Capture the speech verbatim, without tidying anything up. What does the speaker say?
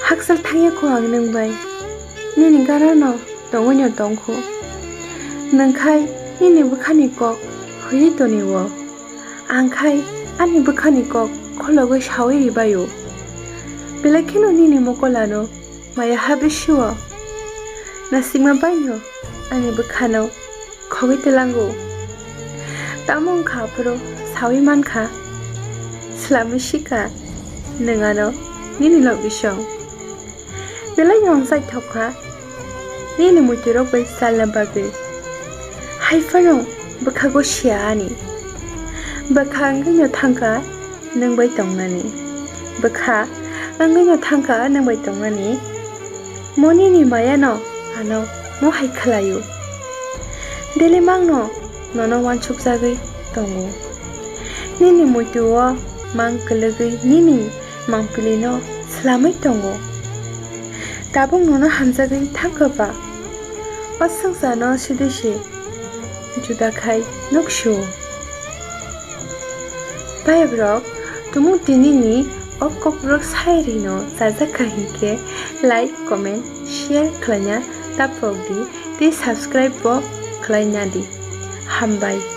Hakchal thangya kho ang nwng bai, nini garano tongwino tongkhu. Nwng khai nini bwkhani kok hwiwi toniwo, ang khai ani bwkhani kok khologwi sawi ribaio. Belai kheno nini mokolano maya ha bisio. Nasikma baino ani bwkhano khogwi twilango. Tamo wngkha aphuru sawi mankha, swlamwi sikha nwng ano nini lok bisong. Belai no wngsaithok kha nini muiturok bai chalna bagwi. Haiphano bwkhago siya ani. Bwkha wngwino thangkha nwng bai tongnani. Bwkha wngwino thangkha nwng bai tongnani. Mo nini mayano ano mo hai khlaio. Daily mangno nono wansukjagwi tongo. Nini muitu-o mang kwlwgwi nini mangpilino swlamwi tongo. Tabuk nono hamjagwi thangkha ba? O swngcharno sidise juda khai nuksio. Bhaibrok, tumung tinini o kokrok sairino chajakha hinkhe like, comment, share khlaina taphok di tei subscribe bo khlaina di. Hambai.